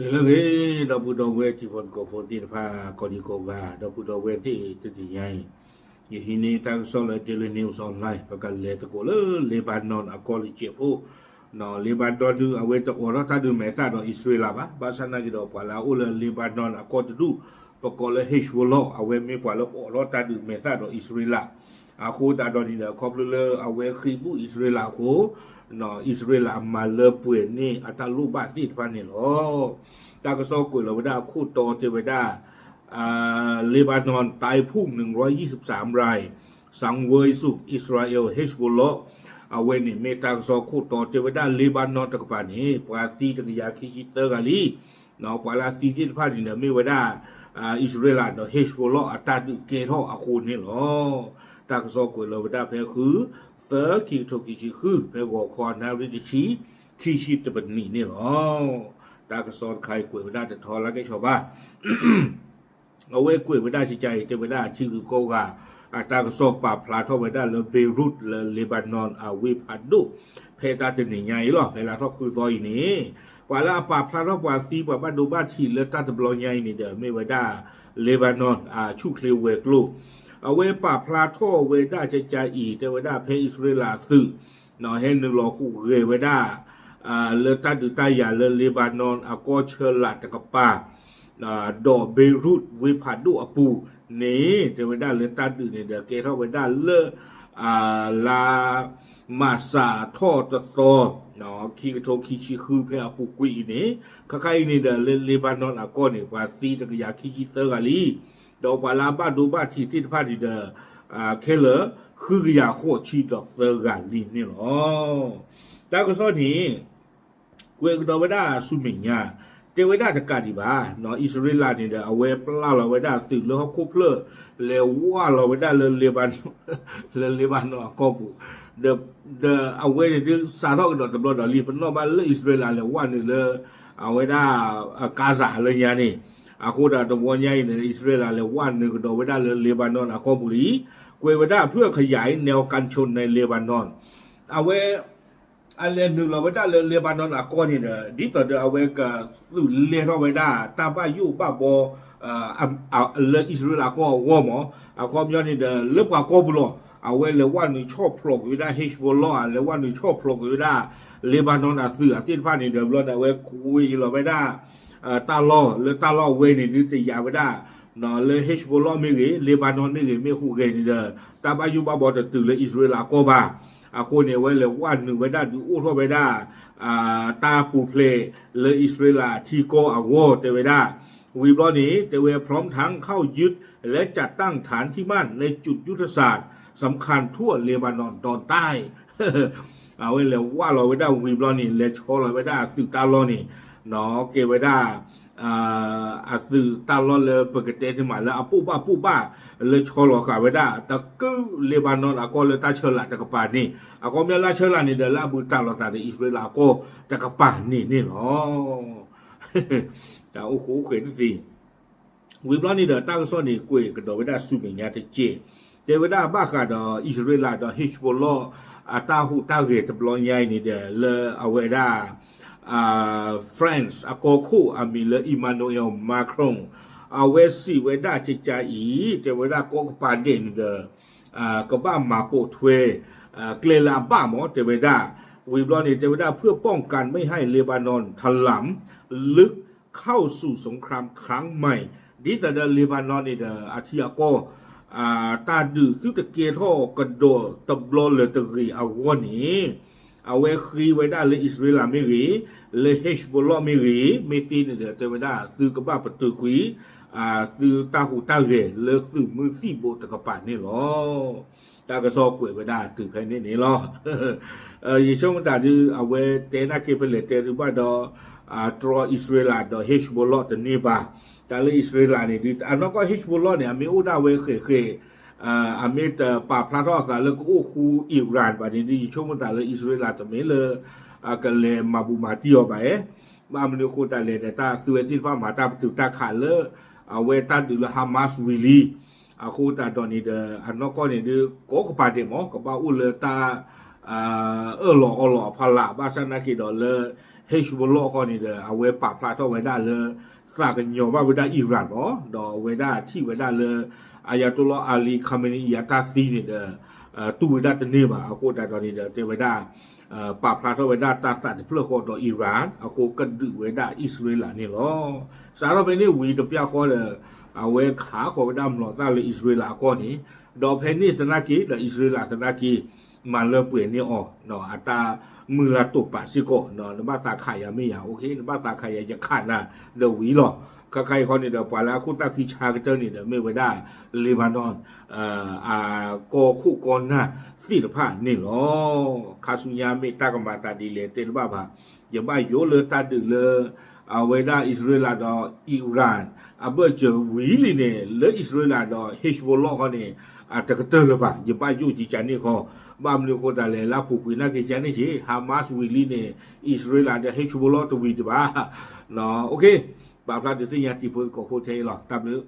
ဂ့ၤလၢဂ့ၤ ဒီပုၢ်ဒီဝဲၢ်ထံဖိကီၢ်ဖိသ့ၣ်တဖၣ် ကိးဒံကိးဂၤ ဒီပုၢ်ဒီဝဲၢ်သ့ၣ်တနံၤညါအံၤ, ယဟံးန့ၢ်တၢ်ကစီၣ်လၢ Daily News Online ပကလဲၤသကိးလၢ Lebanon အကီၢ်တစဲးဖိ Lebanon ဒုး အဝဲတအိးထီၣ်တၢ်ဒုးမဲာ်သၣ်ဒီးအံၣ်စရ့လးဘၣ်. ဘၣ်ဆၣ်နာ်က့ဒီး ပှၤလၢအအိၣ်လၢ Lebanon အကီၢ်တဒူၣ် ပကိးလၢ Hezbollah အဝဲမ့ၢ်ပှၤလၢအိးထီၣ်တၢ်ဒုးမဲာ်သၣ်ဒီးအံၣ်စရ့လး. အဃိသတးဒီးန့ၣ်ဒီး ခီဖျိလၢအဝဲဃ့ဘုၣ်အံၣ်စရ့လးအဃိ အံၣ်စရ့လးမၤလၢပှဲၤန့ၢ်အတၢ်လိၣ်ဘၣ်သ့ၣ်တဖၣ်န့ၣ်လီၤ. တၢ်ကစီၣ်ကွဲးလီၤဝဲဒၣ်အခိၣ်တီတဲဝဲဒၣ် Lebanon ตายพุ่ง หนึ่งร้อยยี่สิบสามราย สังเวยสุก อิสราเอล Hezbollah အဝဲန့ၣ်မ့ၢ်တၢ်ကစီၣ်ခိၣ်တီတဲဝဲဒၣ် Lebanon တကပၤန့ၣ် ပှၤသံတကယၤခံဆံသၢဂၤလံ. ပှၤလၢအသံသ့ၣ်တဖၣ်န့ၣ်ဒီးမ့ၢ်ဝဲဒၣ် အံၣ်စရ့လးဒီး Hezbollah အတၢ်ဒုးကဲထီၣ်အဃိန့ၣ်လီၤ. တၢ်ကစီၣ်ကွဲးလီၤဝဲဒၣ်ဖဲဃု သၢ ခံကထိခံဆံဃု ဖဲဂီၤခီနၣ်ရံၣ်တဆံ ခံဆံတပနံးန့ၣ်လီၤ. တၢ်ကစီၣ်တခါအံၤကွဲးဝဲဒၣ်တထီလၢကဲဆီဘၣ် အဝဲကွဲးဝဲဒၣ်ကကါအံၤ တဲဝဲဒၣ်ထံဂုၤကီၢ်ဂၤ အတၢ်ကစီၣ်ပာ်ဖျါထီၣ်ဝဲဒၣ်လၢ Beirut လၢ Lebanon အဝ့ၢ်ဖးဒိၣ် ဖဲတၢ်တနံၤညါအံၤလီၤ. ဖဲလါထီၣ်ဃုသီအံၤန့ၣ် ပှၤလၢအပာ်ဖျါထီၣ်ပှၤသံပှၤဘၣ်ဒိဘၣ်ထံးလၢတၢ်တဘျီညါအံၤန့ၣ်ဒီး မ့ၢ်ဝဲဒၣ် Lebanon အဆူၣ်ချ့ဝဲၤကျိၤ အဝဲပာ်ဖျါထီၣ်ဝဲဒၣ်ကကါအံၤ တဲဝဲဒၣ်ဖဲအံၣ်စရ့လးသုး ဟဲနုာ်လီၤဟူးဂဲၤဝဲဒၣ် လၢတၢ်ဒုးတၢ်ယၤလၢ Lebanon အကီၢ်ဆၢလာ်တကပၤ ဒီး Beirut ဝ့ၢ်ဖးဒိၣ်အပူၤန့ၣ် တဲဝဲဒၣ်လၢတၢ်ဒုးန့ၣ်ဒီး ကဲထီၣ်ဝဲဒၣ်လၢ လါ မၢ်ၡးထီၣ်တသီ ခံကထိခံဆံဃု ဖဲအပူၤကွံာ်အံၤန့ၣ် ခါခါအံၤန့ၣ်ဒီးလၢ Lebanon အကီၢ်န့ၣ် ပှၤသံတကယၤခံဆံသၢဂၤလံ. ဒီးပှၤလၢအဘၣ်ဒိဘၣ်ထံးသ့ၣ်တဖၣ်န့ၣ်ဒီး ခဲလၢာ် ဃုကယၤဃိးဆံဒီးသၢဂၤလံန့ၣ်လီၤ. တၢ်ကစီၣ်န့ၣ် ကွဲးကဒီးဝဲဒၣ်ဆူမဲာ်ညါ တဲဝဲဒၣ်တကးဒံးဘၣ် အံၣ်စရ့လးန့ၣ်ဒီး အဝဲပျၢ်လီၤဝဲဒၣ်သုးလၢဟီၣ်ခိၣ်ဖျၢၣ် လဲၤဝၢ်လီၤဝဲဒၣ်လၢ လၢ Lebanon အကီၢ်ပူၤ ဒီးအဝဲန့ၣ်ဒုးစးထီၣ်ကဒီးတဘျီဒီးလံ ပနီၣ်ဘၣ်လၢအံၣ်စရ့လးလဲၤဝၢ်နုာ်လၢ အဝဲဒၣ် Gaza လၢညါန့ၣ် အဃိဒီးတဝီညါအံၤန့ၣ် အံၣ်စရ့လးလဲၤဝၢ်နုာ်ကဒီးဝဲဒၣ်လၢ Lebanon အကီၢ်ပူၤလံ. ကွဲးဝဲဒၣ်အဖုၣ်အခယၢၣ်အံၤ Neo Control န့ၣ် Lebanon အဝဲ အလဲၤနုာ်လီၤဝဲဒၣ်လၢ Lebanon အကီၢ်န့ၣ်ဒီး ဒ်သိးဒီးအဝဲကသုးလဲၤထီၣ်ဝဲဒၣ် တၢ်ဘၣ်ယိၣ်ဘၣ်ဘီ လၢအံၣ်စရ့လးကီၢ်အဂီၢ်မး အခီပညီန့ၣ်ဒီး လၢပှၤကီၢ်ပူၤလီၤ. အဝဲလဲၤဝၢ်နုာ်ဆီၣ်ဖျိးကွံာ်ဝဲဒၣ် Hezbollah လဲၤဝၢ်နုာ်ဆီၣ်ဖျိးကွံာ်ဝဲဒၣ် Lebanon အသုးအသ့ၣ်တဖၣ်န့ၣ်ဒီး ဘျီန့ၣ် အဝဲကွံာ်လီၤဝဲဒၣ် တၢ်လီၢ်လၢတၢ်လီၢ်ဝဲန့ၣ်ဒုးတယာ်ဝဲဒၣ် လၢ Hezbollah မ့ၢ်ဂ့ၤ Lebanon မ့ၢ်ဂ့ၤ မ့ၢ်ဟူးဂဲၤန့ၣ်ဒီး တၢ်ဘၣ်ယိၣ်ဘၣ်ဘီတတုၤလၢအံၣ်စရ့လးကီၢ်ဘၣ်. အဃိန့ၣ် အဝဲလဲၤဝၢ်နုာ်ဝဲဒၣ်ဒုးအိၣ်ထီၣ်ဝဲဒၣ် တၢ်ပူၤဖျဲးလၢအံၣ်စရ့လးထံကီၢ်အဂီၢ်တဲဝဲဒၣ်. ဝံၤဘျီန့ၣ် တဲဝဲ พร้อมทั้งเข้ายึดและจัดตั้งฐานที่มั่นในจุดยุทธศาสตร์สำคัญทั่วเลบานอนตอนใต้ အဝဲလဲၤဝၢ်လီၤဝဲဒၣ်ဝံၤဘျီန့ၣ် လဲၤဆီလီၤဝဲဒၣ်အသုးတၢ်လီၢ်န့ၣ် ကဲဝဲဒၣ် အသုးတၢ်လီၢ်လၢပကတဲတမးလၢအပိၢ်ဘၣ်ပိၢ်ဘၣ် လၢဆီလီၤဃာ်ဝဲဒၣ် တကု Lebanon အကီၢ်လၢတၢ်ဆၢလာ်တကပၤန့ၣ် အခီပညီလၢဆၢလာ်န့ၣ်ဒီး လၢအဘူးတၢ်လီၤသးဒီးအံၣ်စရ့လးအကီၢ်တကပၤန့ၣ်န့ၣ်လီၤ. တၢ်အိၣ်ဃိအိၣ်ဃဲၤတသ့ ဝံၤဘျီန့ၣ်ဒီး တၢ်ကစီၣ်န့ၣ် ကွဲးကဒီးဝဲဒၣ်ဆူမဲာ်ညါတက့ၢ်. တဲဝဲဒၣ်ဘၣ်ဃးဒီးအံၣ်စရ့လးဒီး Hezbollah အတၢ်ဟူးတၢ်ဂဲၤတဘျီညါအံၤန့ၣ်ဒီး လၢအဝဲဒၣ် France အကီၢ်ခိၣ်အမံၤလၢ Emmanuel Macron အဝဲစံးဝဲဒၣ်ကကါအံၤ တဲဝဲဒၣ်ကီၢ်ကပၤဒဲးန့ၣ်ဒီး ကဘၣ်မၤပိာ်ထွဲ ကျဲလၢအဘၣ်မး တဲဝဲဒၣ်. ဝံၤဘျီန့ၣ် တဲဝဲဒၣ် เพื่อป้องกันไม่ให้เลบานอนถล่มลึกเข้าสู่สงครามครั้งใหม่ ဒ်သိးဒီး Lebanon န့ၣ်ဒီး အထံအကီၢ် တၢ်ဒုးသုတကဲထီၣ်ကဒီးတဘျီလၢၤတဂ့ၤအဂီၢ်န့ၣ် အဝဲဃ့ဝဲဒၣ်လၢအံၣ်စရ့လးမ့ၢ်ဂ့ၤ လၢ Hezbollah မ့ၢ်ဂ့ၤ မ့ၢ်သ့န့ၣ်ဒီး တဲဝဲဒၣ်သုကဘၣ်ပတုာ်ကွံာ် သုတၢ်ဟူးတၢ်ဂဲၤလၢသုးမုၢ်သံၣ်ဘိတကပၤန့ၣ်လီၤ. တၢ်ကစီၣ်ကွဲးဝဲဒၣ်တုၤဖဲန့ၣ်န့ၣ်လီၤ. ယဆိကမိၣ်တၢ်ဒုး အဝဲတဲနာ်က့ဖဲလဲၣ်တဲဒုးဘၣ်ဒီး တြီအံၣ်စရ့လးဒီး Hezbollah တန့ၢ်ဘၣ်. တၢ်လၢအံၣ်စရ့လးန့ၣ်ဒုး အနီၢ်ကီၢ် Hezbollah န့ၣ် အမ့ၢ်အိၣ်ဒၣ်ဝဲဃဲးဃဲး အမ့ၢ်တပာ်ဖျါထီၣ်အသးလၢကအိၣ်ဃူ Iran ဘၣ်န့ၣ်ဒုး ယဆိကမိၣ်တၢ်လၢအံၣ်စရ့လးတမ့ၢ်လၢ ကလဲၤမၤဘူးမၤတံၢ်အီၤဘၣ်ဧါ. ဘၣ်မနုၤအဃိတၢ်လဲၣ်ဒီး တၢ်သုဝဲသ့ၣ်တဖၣ်မၤတၢ်ပတုာ်တၢ်ခးလၢ အဝဲတၢ်ဒုးလၢ Hamas ဝံၤလံ. အဃိသတးဒီးန့ၣ်ဒီး အနီၢ်ကီၢ်န့ၣ်ဒုး ကိးကပၤဒဲးမး ကဘၣ်အိၣ်လၢတၢ် အၢၣ်လီၤအီလီၤအဖီလာ် ဘၣ်ဆၣ်နာ်က့ဒီးလၢ Hezbollah ဃီန့ၣ်ဒီး အဝဲပာ်ဖျါထီၣ်ဝဲဒၣ်လၢ သးကညီၤဘၣ်ဝဲဒၣ် Iran လီၤ. ဒီးအဝဲဒၣ်ထံၣ်ဝဲဒၣ်လၢ Ayatollah Ali Khamenei အတၢ်သံန့ၣ်ဒီး တူၢ်ဝဲဒၣ်တန့ၢ်ဘၣ်. အဃိသတးဒီးန့ၣ်ဒီး တဲဝဲဒၣ် ပာ်ဖျါထီၣ်ဝဲဒၣ်တၢ်သးတဖျၢၣ်ဃီဒီး Iran အဃိကဒုးဝဲဒၣ်အံၣ်စရ့လးန့ၣ်လီၤ. စးထီၣ်ဖဲန့ၣ်ဝံၤတပျၢ်ဃီဒီး အဝဲခးဃီၤဝဲဒၣ်မျိာ်သၣ်လၢအံၣ်စရ့လးအကီၢ်န့ၣ်, ဒီးဖဲန့ၣ်သနာ်က့ ဒီးအံၣ်စရ့လးသနာ်က့ မၤလၢပှဲၤန့ၢ်အီၤ အတၢ်မုၢ်လၢ်တိာ်ပာ်စ့ၢ်ကီး, နဘၣ်သးခးယၤမ့ၢ်ယၤ, နဘၣ်သးခးယၤ ယခးနၤဒီးဝံၤလီၤ. ခါခါအံၤခီန့ၣ်ဒီး ပှၤလၢအခိၣ်သၣ်ဃံဆါကတၢၢ်န့ၣ်ဒီး မ့ၢ်ဝဲဒၣ် Lebanon အကီၢ်ခိၣ်ကီၢ်နၢ်သ့ၣ်တဖၣ်န့ၣ်လီၤ. ခါဆူညါမ့ၢ်တၢ်ကမၤသးဒ်လဲၣ်တဲတဘၣ်ဘၣ်. ယဘၣ်ယိၣ်လၢတၢ်ဒုးလၢ အဝဲဒၣ်အံၣ်စရ့လးဒီး Iran အဘၢၣ်စၢၤဝံၤလံန့ၣ် လၢအံၣ်စရ့လးဒီး Hezbollah ဃီန့ၣ် အတကတၢၢ်လၢၤဘၣ်. ယဘၣ်ယိၣ်ကကန့ၣ်ဃီ, ဘၣ်မနုၤအဃိသတးလဲၣ် လၢပူၤကွံာ်နာ်က့ကန့ၣ်က့ Hamas ဝံၤလံန့ၣ် အံၣ်စရ့လးဒီး Hezbollah တဝံၤဒံးဘၣ်. ပာ်ဖျါဒုးသ့ၣ်ညါတံၤဖိသကိးဖိထဲအံၤလီၤ. တၢ်ဘျုး